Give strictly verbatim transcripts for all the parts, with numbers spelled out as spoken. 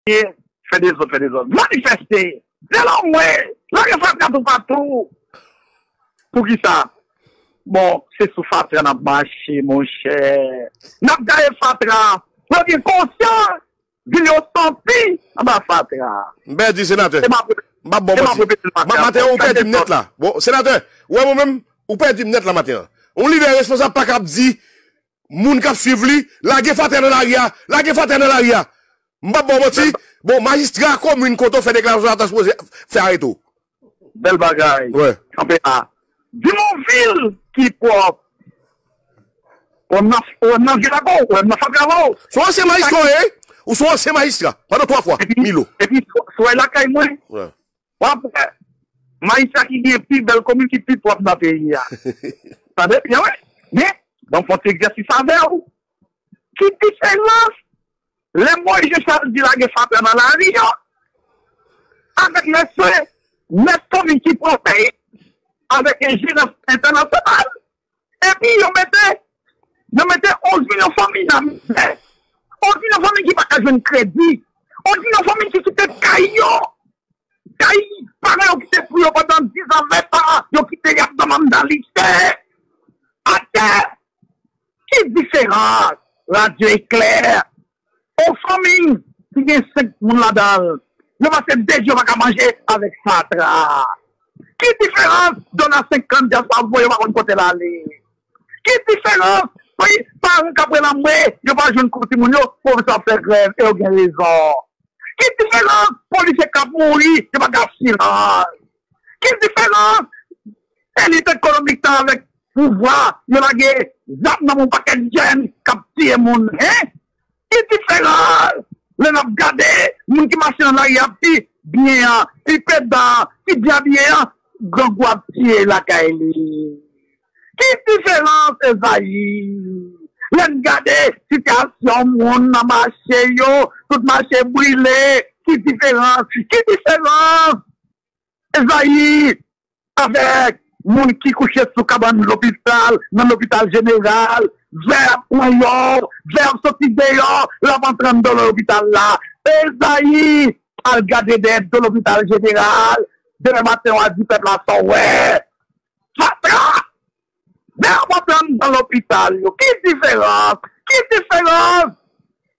Fè dezòd, fè dezòd. Manifeste. Delòm mwen. Lage fatra toupatou. Poukisa? Bon, se sou fatra n ap mache, monchè. N ap gaye fatra. Pou yo gen konsyans. Vil yo santi anba fatra. M pèdi, senatè. M ap ba w manti. Maten an, ou pèdi m nèt la. Bon, senatè, ou wè mwen menm, ou pèdi m nèt la maten an. Yon lidè responsab pa ka ap di moun k ap swiv li, lage fatra nan lari a, lage fatra nan lari a. M p ap ba w manti. Bon, majistra komin kote w fè deklarasyon sa ta sipoze fè arete w. Bèl bagay. Kanpe la. Di m yon vil ki pwòp. Ou wè m nan, ou wè m nan vye lago, ou wè m nan fatra lago. Se yon ansyen majistra w ye, ou se yon ansyen majistra. Pandan twa fwa, Milo. Epi, si w al lakay mwen, w ap wè majistra ki gen pi bèl komin ki pi pwòp nan peyi a. Tande byen, wi. Men, ban m fè yon ti egzèsis avè w. Ki diferans lè Moyiz Jean Charles di lage fatra nan lari yo, avèk lè se nèf komin ki pran peyi avèk enjerans entènasyonal, epi yo mete, yo mete onz milyon fanmi nan mizè, onz milyon fanmi ki pa ka jwenn kredi, onz milyon fanmi ki kite kay yo, kay paran yo kite pou yo pandan diz an, ven an, yo kite y ap dòmi anndan lise, atè. Ki diferans? Radyo Eklè, yon fanmi ki gen senk moun ladan l, yo pase de jou yo pa ka manje avèk fatra. Ki diferans? Dola senkant dyaswa voye yo pa konn kote l ale. Ki diferans? Wi, paran k ap rele anmwe, yo pa jwenn kou timoun yo, pwofesè ap fè grèv, e yo gen rezon. Ki diferans? Polisye k ap mouri, yo pa ka silans. Ki diferans? Elit ekonomik sa avèk pouvwa, yo lage zam nan men yon pakèt jèn k ap tiye moun, en? Ki diferans? Lè n ap gade, moun ki mache nan lari a pi byen an, pi pedan an, pi byen abiye an, grangou ap tiye lakay li. Ki diferans, Ezayi? Lè n gade sitiyasyon moun nan mache yo, tout mache brile, ki diferans? Ki diferans? Ezayi, avèk moun ki kouche sou kabann lopital, nan lopital jeneral, vèv pran yo, vèv soti deyò, l ap antre anndan lopital la. Ezayi, al gade dèyè do lopital jeneral, demen maten w a di pèp la sa w wè. Fatra! Dèyè w ap antre anndan lopital yo. Ki diferans? Ki diferans?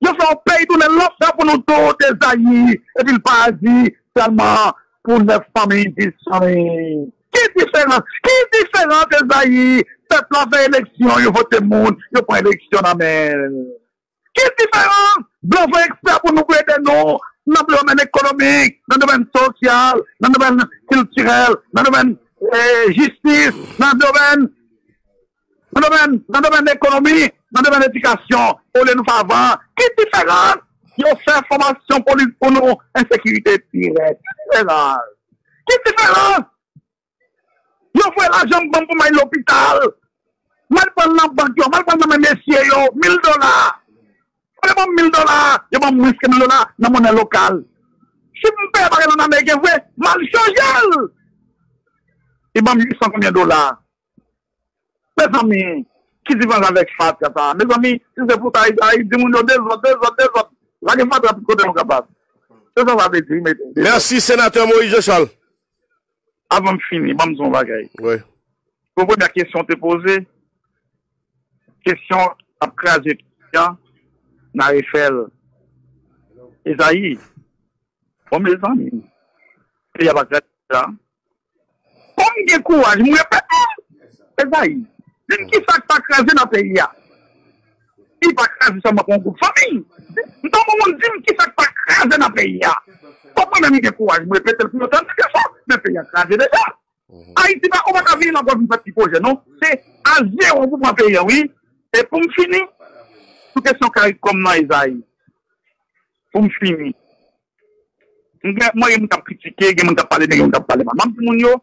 Yo fè yon peyi tounen lanfè pou nou tout, Ezayi. Epi l pa di sèlman pou nèf fanmi, dis fanmi. Ki diferans? Ki diferans, Ezayi? Pèp la fè eleksyon, yo vote moun, yo pran eleksyon nan men l. Ki diferans? Blan fè eksprè pou nou, pou ede nou nan domèn ekonomik, nan domèn sosyal, nan domèn kiltirèl, nan domèn, eh, jistis, nan domèn, nan domèn, nan domèn ekonomi, nan domèn edikasyon, olye nou fè avan. Ki diferans? Yo fè fòmasyon polis pou nou, ensekirite pi rèd. Ki diferans? Ki diferans? Yo voye lajan m ban m pou m al lopital. M al pran l nan bank yo, m al pran l nan men mesye yo, mil dola. Olye ban m mil dola, yo ban m mwens ke mil dola nan monnen lokal. Si m peye bagay la an ameriken vre, m al chanje l. Li ban m uit san konbyen dola. Mezanmi, ki diferans avèk fatra sa? Mezanmi, si se pou sa, Ayiti, Ayiti, moun yo dezòd, dezòd, dezòd. Lage fatra tout kote nou kapab. Se sa sa vle di, mete. Mèsi, senatè Moïse Jean Charles. Avan m fini, ban m di yon bagay. Wi. Pou premyè kesyon te poze, kesyon ap kraze peyi a, n a refè l. Ezayi, bon, mezanmi, peyi a pa kraze deja. Kòm gen kouraj, m repete l. Ezayi, di m ki sa k pa kraze nan peyi a. Li pa kraze sèlman pou yon gwoup fanmi. M tankou moun di m ki sa k pa kraze nan peyi a. Fòk mwen menm gen kouraj, m repete l pou yo tande ke fò, men peyi a kraze deja. Ayiti pa, ou pa ka vini la pou vin fè ti pwojè, non. Se a zewo pou pran peyi a, wi. E pou m fini, sou kesyon CARICOM nan, Ezayi. Pou m fini. M gen, mwen, gen moun k ap kritike, gen moun k ap pale byen, gen moun k ap pale mal. M ap di moun yo,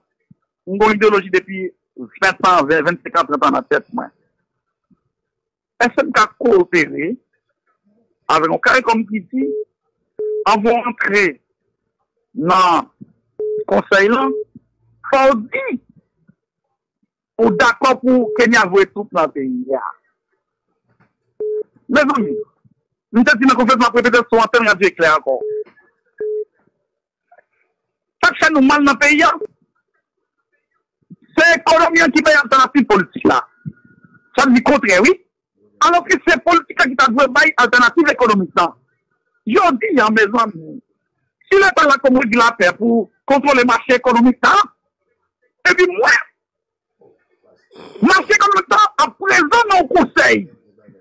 m gen yon ideyoloji depi ven an, ven, vennsenk an, trant an nan tèt mwen. Èske m ka kowopere avèk yon CARICOM ki di, anvan w antre nan konsèy lan, fò w di ou dakò pou Kenya voye twoup nan peyi a? Mezanmi, m te di nan konferans, m ap repete sou antèn Radyo Eklè ankò. k fè nou mal nan peyi a, se ekonomi an ki bay altènativ politik la. Sa vle di kontrè, wi. Alòske se politik la ki ta dwe bay altènativ ekonomik lan. Jodi a, mezanmi, si Leta la kòm regilatè pou kontwole mache ekonomik la, epi mwen, mache ekonomik la ap prezan nan yon konsèy.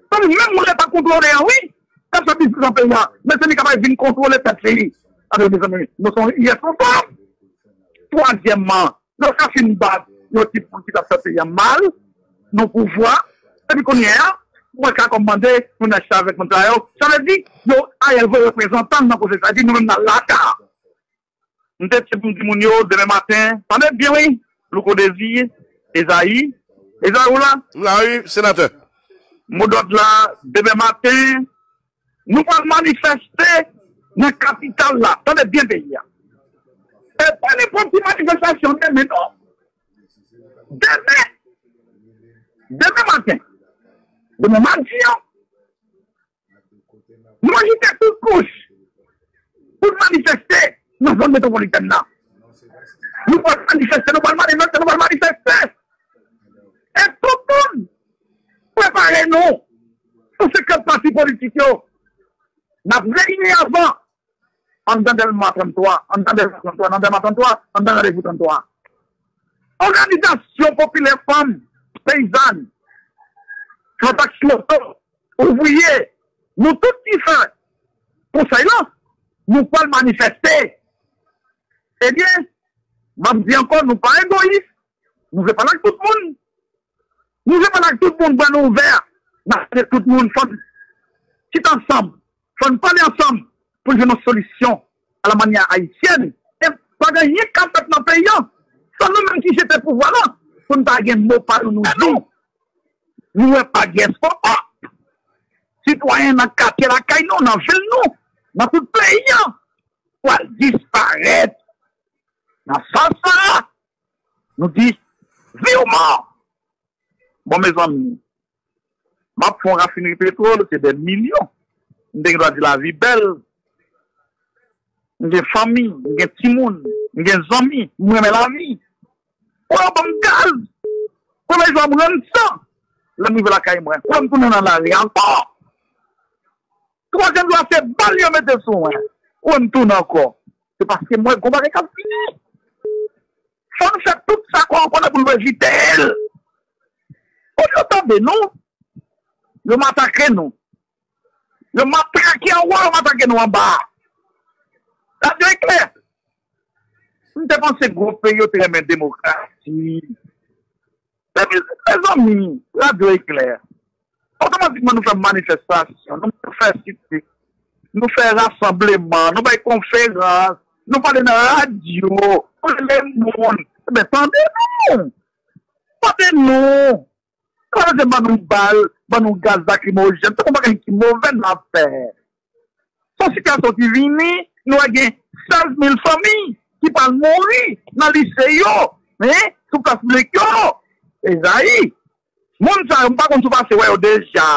Sa vle di menm moun Leta kontwole an, wi, k ap fè biznis nan peyi a, men se li k ap vin kontwole tèt li. Atande, mezanmi, nou se yon iresponsab. Twazyèmman, nou ka fin bat yon ti poul ki t ap fè peyi a mal nan pouvwa, epi kounye a, mwen ka kòm mande, nou nan chavèk moun sa yo. Sa vle di, yo, Ariel voye reprezantan l nan konsèy sa, epi nou menm n al laka. M te di pou m di moun yo, demen maten, tande byen wi, Louko Dezi, Ezayi, Ezayi ou la? M la wi, senatè. Modòd la, demen maten, nou pral manifeste nan kapital la. Tande byen peyi a. E pa nenpòt ti manifestasyon demen non. Demen, demen maten, demen madi an, nou ajite tout kouch pou n manifeste nan zòn metwopolitèn nan. Nou pral manifeste, nou pral manifeste, nou pral manifeste. E tout moun, prepare nou pou senkant pati politik yo. N ap reyini avan anndan Dèlma trannntwa, anndan Dèlma trannntwa, anndan Dèlma trannntwa, anndan Randevou trannntwa. Òganizasyon popilè fanm, peyizàn, transaksyon, ouvriye, nou tout ki fè konsèy lan, nou pral manifeste. Ebyen, m ap di ankò, nou pa egoyis, nou vle pale ak tout moun. Nou vle pale ak tout moun, bra nou ouvè. N ap mande tout moun, fò n chita ansanm, fò n pale ansanm pou n jwenn yon solisyon a la manyè ayisyèn. E pa gen anyen k ap fèt nan peyi a san nou menm ki jete pouvwa la, pou n ta gen mo pa nou, nou di. Nou wè pa gen espwa. Sitwayen nan katye lakay nou, nan vil nou, nan tout peyi a, pral disparèt. Nan sans sa a, nou di, viv mò! Bon, mezanmi, m ap fè yon rafinri petwòl, se dè milyon. M te gen dwa di lavi bèl. M gen fanmi, m gen timoun, m gen zanmi, m renmen lavi. Ou wè, yo ban m gaz. Premye jou a, m rann san. Lè m rive lakay mwen, ou wè, m tounen nan lari ankò. Twazyèm jou a, se bal yo mete sou mwen. Ou wè, m tounen ankò. Se paske m wè gon bagay k ap vini. Fò n fè tout sa kò an konnen pou n evite l. Olye yo tande nou, yo matake nou. Yo matake anwo, yo matake nou anba. Radyo Eklè, m te panse gwo peyi yo te renmen demokrasi. Epi, mezanmi, Radyo Eklè, otomatikman nou fè manifestasyon, nou fè sitik, nou fè rasanbleman, nou bay konferans, nou pale nan radyo, nou rele moun. Ebyen, tande nou! Tande nou! Yo pa bezwen ban nou bal, ban nou gaz lakrimojèn. Se yon bagay ki move n ap fè. Se yon sitiyasyon ki vini, nou wè gen sèz mil fanmi ki pral mouri nan lise yo, hein, sou plas piblik yo. Ezayi, moun sa yo, m pa konn si w pase wè yo deja.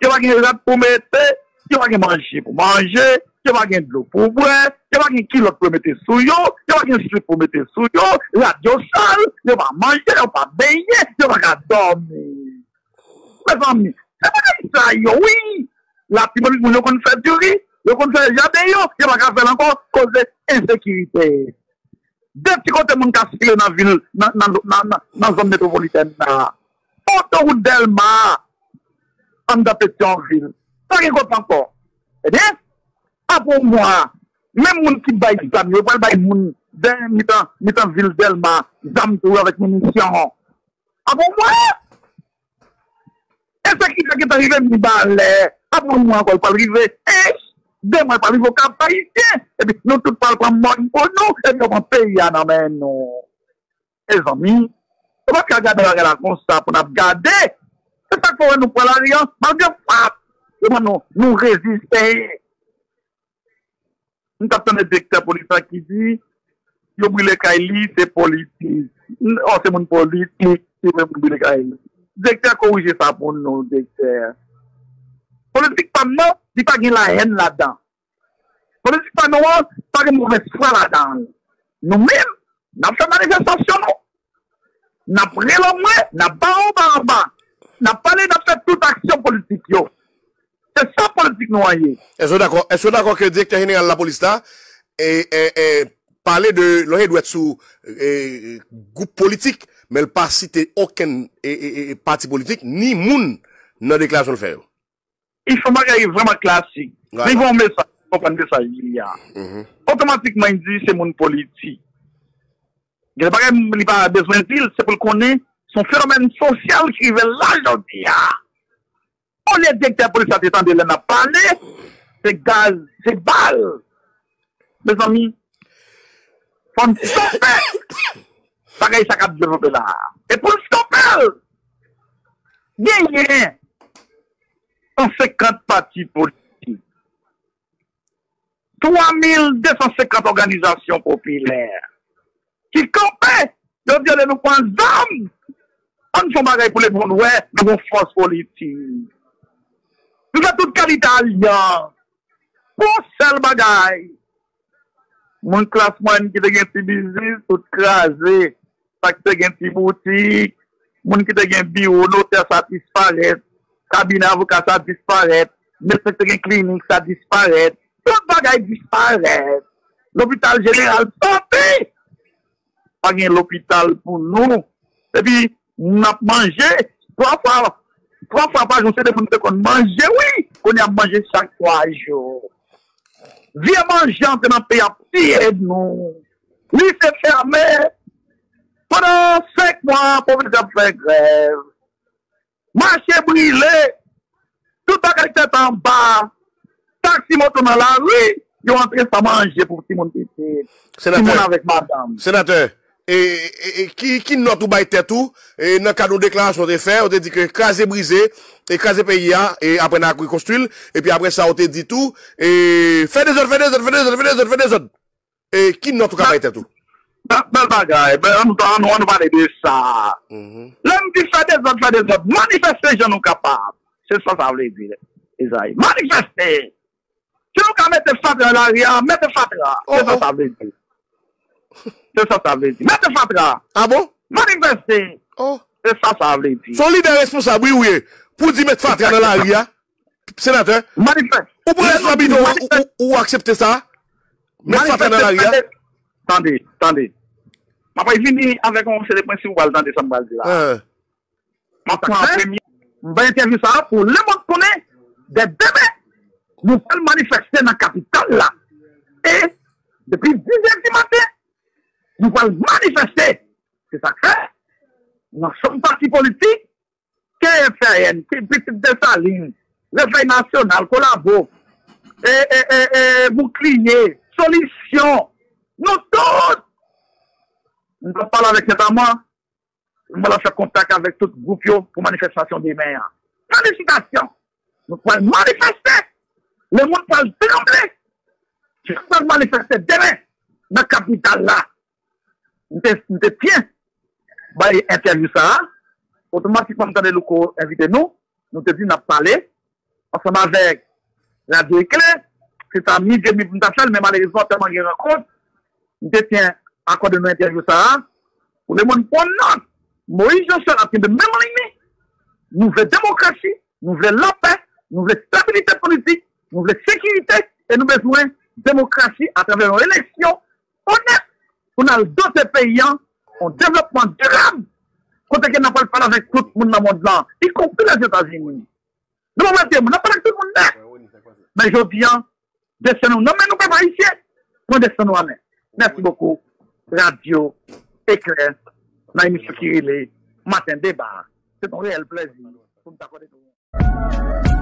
Yo pa gen rad pou mete, yo pa gen manje pou manje, yo pa gen dlo pou bwè, yo pa gen kilòt pou yo mete sou yo, yo pa gen slip pou mete sou yo, rad yo sal, yo pa manje, yo pa benyen, yo pa ka dòmi. Mezanmi, se bagay sa yo, wi. Latibonit moun yo konn fè diri, yo konn fè jaden yo, yo pa ka fè l ankò, koze ensekirite. De ti kote moun ka sikile nan vil, nan, nan, nan, nan, nan zòn metwopolitèn nan. Otowout Dèlma, anndan Petyonvil. Pa gen kote ankò. Ebyen, apre yon mwa, menm moun ki bay zam yo, yo pral bay moun dèyè mitan, mitan vil Dèlma, zam tou avèk minisyon. Apre yon mwa, ensekirite gentan rive Mibalè. Apre yon mwa ankò, l pral rive, e, de mwa, l pral rive Okap Ayisyen. Epi nou tout pral pran mòn pou nou, epi yo pran peyi a nan men nou. Mezanmi, nou pa ka gade bagay la konsa pou n ap gade. Se sa k fè w wè nou pran lari a, malgre frap, yo ban nou, nou reziste. M t ap tande direktè polis la ki di, yo brile kay li, se politik. Ò, se moun politik ki vle moun brile kay li. Direktè, korije sa pou nou, direktè. Politik pa m nan, li pa gen lahèn ladan. Politik pa nou an, pa gen movèz fwa ladan l. Nou menm, n ap fè manifestasyon nou. N ap rele anmwe, n ap ba anba anba. N ap pale, n ap fè tout aksyon politik yo. Se sa politik nou an ye. Èske w dakò, èske w dakò ke direktè jeneral lapolis la e, e, e, pale de lonje dwèt sou e, gwoup politik, men l pa site okenn e, e, e, pati politik, ni moun nan deklarasyon l fè yo? Li fè yon bagay vrèman klasik. Li voye yon mesaj, konprann mesaj li a. Otomatikman, li di se moun politik. Gen bagay li pa bezwen di l, se pou l konnen se yon fenomèn sosyal ki rive la jodi a. Olye direktè polis la te tande lè n ap pale, se gaz, se bal. Mezanmi, fò n stope bagay sa k ap devlope la a. E pou n stope l, genyen san senkant pati politik, twa mil de san senkant òganizasyon popilè ki kanpe, yo di, "Olye nou pran zam, ann fè yon bagay pou lemonn wè nou gon fòs politik." Nou fè tout kalite alyans pou yon sèl bagay. Moun klas mwayèn ki te gen ti biznis, tout kraze. Sa ki te gen ti boutik, moun ki te gen biwo notè, sa disparèt. Kabinè avoka, sa disparèt. Medsen ki te gen klinik, sa disparèt. Tout bagay disparèt. Lopital jeneral santi pa gen lopital pou nou. Epi, n ap manje twa fwa, twa fwa pa jou, se de moun te konn manje, wi. Kounye a ap manje chak twa jou. Vye manje antre nan peyi ap tiye nou. Lise fèmen pandan senk mwa, pwofesè ap fè grèv. Mache brile, tout bagay tèt anba, taksi moto nan lari, yo antre san manje pou timoun pitit, timoun avèk madanm. Senatè, e, e, e, ki, ki nòt ou bay tèt ou e, nan kad yon deklarasyon ou te fè, ou te di ke kraze brize, e kraze peyi a, e apre n a rekonstwi l, epi apre sa ou te di tou, e, fè dezòd, fè dezòd, fè dezòd, fè dezòd, fè dezòd. E ki nòt ou ka bay tèt ou? Bèl bagay, bèl, ann nou, ann nou, ann nou pale de sa. Lè m di fè dezòd, fè dezòd, manifeste jan nou kapab. Se sa sa vle di, Ezayi. Manifeste! Si nou ka mete fatra nan lari a, mete fatra. Se sa sa vle di. Se sa sa vle di. Mete fatra. A bon? Manifeste. Se sa sa vle di. Se yon lidè responsab, wi, ou ye. Pou di met fatra nan lari a, senatè, ou pran responsabilite w, ou, ou, ou aksepte sa? Met fatra nan lari a. Tande, tande. M ap vini avèk yon seri de prensip, ou pral tande sa m pral di la. M ap pran an premye. M bay entèvyou sa a pou lemonn konnen, dè demen, nou pral manifeste nan kapital la. E depi dis è di maten, nou pral manifeste. Se sa k fè, nou ansanm pati politik, K F R N, ki Pitit Desalin, Revèy Nasyonal, Kolabo, e, e, e, e, Boukliye, Solisyon, nou tout, nou ap pale avèk Sentama, nou pral fè kontak avèk tout gwoup yo pou manifestasyon demen an. Felisitasyon! Nou pral manifeste! Lemonn pral tranble! Nou pral manifeste demen nan kapital la! M te, m te tyen bay entèvyou sa a. Otomatikman, m tande Louko envite nou. Nou te di n ap pale ansanm avèk Radyo Eklè. Se ta midi edmi pou m ta fè l, men malerezman, tèlman gen rankont, m te tyen akòde nou entèvyou sa a. Pou lemonn pran nòt, Moyiz Jan Chal ap kenbe menm liy li. Nou vle demokrasi, nou vle lapè, nou vle estabilite politik, nou vle sekirite, e nou bezwen demokrasi atravè yon eleksyon onèt pou n al dote peyi an yon devlòpman dirab, kote ke n ap pral pale avèk tout moun nan mond lan, ikonpri Lèzetazini. Nou pa mete moun, n ap pale ak tout moun nèt. Men jodi an, desten nou nan men nou, pèp ayisyen, pran desten nou an men. Mèsi bokou, Radyo Eklè, nan emisyon ki rele Maten Deba. Se yon reyèl plèzi pou m ta kòde nou.